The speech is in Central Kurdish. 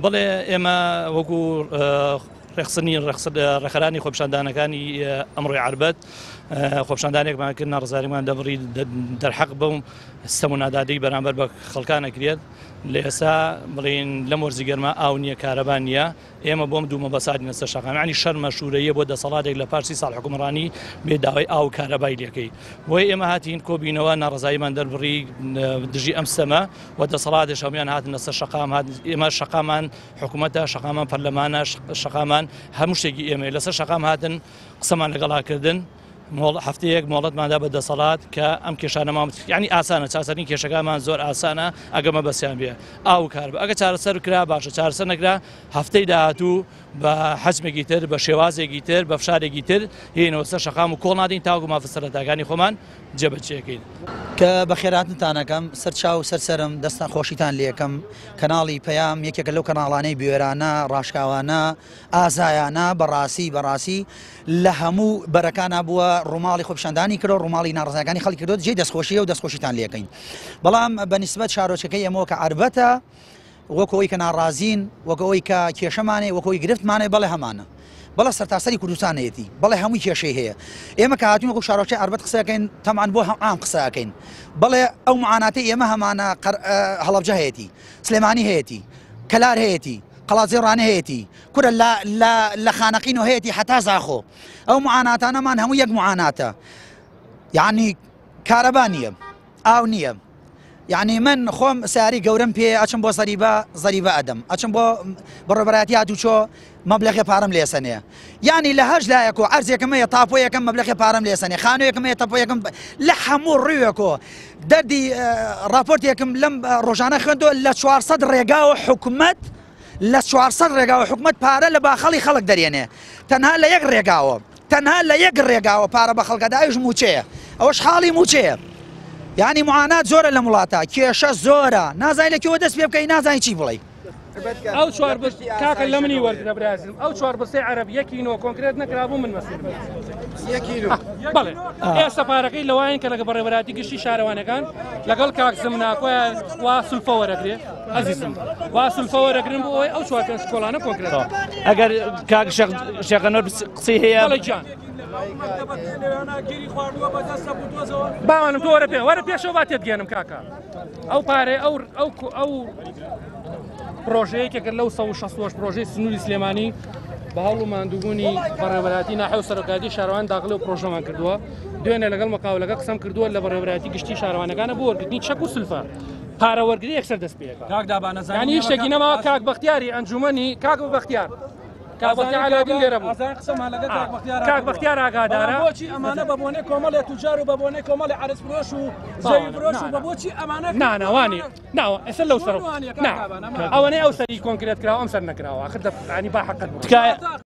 بەڵێ ئێمە وەکو ڕێکخستنی ڕێکخەرانی خۆپیشاندانەکانی ئەمڕۆی عەربەت خۆپیشاندانێکمان کرد ناڕەزاییمان دەبڕی دەرحەق بەو ستەم و نادادی بەرامبەر بە خەڵکان ئەکرێت لە ئێستا بڵێن لەم وەرزی گەرما ئاو نییە کارەبا نییە ئێمە بۆم دوو مەبەست هاتینە سەر شەقام یعنی شەرمە شوورەیە بۆ دەسەڵاتێک لە پاش 30 ساڵ حکومڕانی بێ داوای ئاو و کارەبای لەکەی بۆیە ئێمە هاتین کۆبینەوە ناڕەزاییمان دەربڕی دژی ئەم ستەمە و دەسەڵاتێش هەمویان هاتنە سەر شەقام هات ئێمە شەقامان حکوومەتە شەقامان پەرلەمانە شەقامان هەموو شتێکی ئێمە لەسەر شەقام هاتن قسەمان لەگەڵا کردن مۆڵ هەفتەیەک مۆڵەتماندا بە دەسەڵات کە ئەم کێشانەمان یعنی ئاسانە چارەسەری کێشەکانمان زۆر ئاسانە ئەگە مەبەستیان بێ ئاو کار بە ئەگە چارەسەر کرا باشە چارەسەر نەکرا هەفتەی داهاتوو بە حەجمێکی تر بە شێوازێکی تر بە فشارێکی تر یینەوە سەر شەقام و کۆڵ نادەین تاوەکو مافە سەرەتاکانی خۆمان جێبەجێکەین. کە بەخێرهاتنتان ئەکەم سەر چاو سەر سەرم دەستان خۆشیتان لێکەم کەناڵی پەیام یەکێکە لەو کەناڵانەی بوێرانە ڕاشکاوانە ئازایانە بەڕاستی بەڕاستی لە هەموو بەرەکانا بووە ڕووماڵی خۆپیشاندانی کردو ڕووماڵی ناڕەزایەکانی خەڵکی کردو جێی دەستخۆشیە و دەستخۆشیتان لێکەین بەڵام بە نیسبەت شارۆچکەکەی ئێمەوە کە عەربەتە وەکو ئەوەی کە ناڕازین وەکو ئەوەی کە کێشەمانەیە وەکو ئەوەی گرفتمانەیە بەڵێ هەمانە بەڵێ سەرتاسەری کوردستانەیەتی بەڵێ هەمووی کێشەی هەیە ئێمە کە هاتوین وەکو شارۆچکەی عەربەت قسە ئەکەین تەبعەن بۆ هەم عام قسە ئەکەین بەڵێ ئەو معاناتەی ئێمە هەمانە هەڵەبجە هەیەتی سلێمانی هەیەتی کەلار هەیەتی قەڵادزێ ڕانیە هەیەتی کورە لە لە لە خانەقین و هەیەتی هەتا زاخۆ ئەو معاناتانەمان هەموو یەک معاناتە یعنی کارەبا نییە ئاو نییە یعنی من خۆم ساری گەورەم پێ ئەچم بۆ زەریبە زەریبە ئەدەم ئەچم بۆ بەڕێبەرایەتی هاتوچۆ مەبلەغێ پارەم لێسەنێ یعنی لە هەش لایەک و عەرزێکم هەیە تاپۆیەکەم مەبلەغێ پارەم لێسەنێ خانوویەکم هەیە تەپۆیەکەم لە هەموو ڕوویەکۆ دەردی ڕاپۆرتێکم لەم ڕۆژانە خوێندەوە لە 400 ڕێگاوە حکومەت لە 400 ڕێگاوە حکومەت پارە لە باخەڵی خەڵک دەرێنێ تەنها لە یەک ڕێگاوە تەنها لە یەک ڕێگاوە پارە بە خەڵکەدا ئەویش مووچەیە ئەوەش حاڵی مووچەیە یعنی معانات زۆرە لەم وڵاتە کێشە زۆرە نازانی لە کوێوە دەست پێ بکەی نازانی چی بڵێی. ئەو چوار بست کاکە لە منی وەرگرە برازم ئەو چوار بستەی عەرەب یەکی نۆ کۆنکرێت نەکرابوو من مەسئول بەڵێ ئێستا پارەکەی لەوایین کە لەگە بەڕێوەبەرایەتی گشتی شارەوانەکان لەگەڵ کاک زمناکۆیان وا سولفە وەرەگرێ ئەزیزم وا سولفە وەرەگرن بۆ ئەوەی ئەو چوار پێنج کۆڵانە کۆنکرێت ئەگەر کاک شێخەنەر قسەی هەیە بەڵێ گیان باوانم تۆ وەرە پێ وەرە پێشەوە با تێتگەێنم کاکە ئەو پارەی ئەو ئەو ئەو پرۆژەیە یەکێکە لەو 168 پرۆژەی سنووری سلێمانی بە هەوڵ و ماندووبوونی بەڕێوەبەرایەتی ناحیە و سەرۆکایەتی شارەوان داخلی و پرۆژەمان کردووە دوێنێ لەگەڵ مقاولەکە قسەم کردووە لە بەڕێوەبەرایەتی گشتی شارەوانەکانە بۆ وەرگرتنی چەک و سلفە پارە وەرگری یەکسەر دەست پێ کاک دابانە یانی شتێکی نەماوە کاک بەختیاری ئەنجومەنی کاک بەختیار کاک بەختیار عەلادین لێرە بوو کاک بەختیار ئاگادارە بۆچی ئەمانە بە بۆنەی کۆمەڵێ توجار و بە بۆنەی کۆمەڵێ عەرز فرۆش و زەوی فرۆش و بە بۆچی ئەمانە نانەوانی ناوە ئێستا لەو سەر ئەوەنەی ئەو سەری کۆنکرێت کراوە ئەم سەر نەکراوە آخر دەفعانی با حەقت تکایە.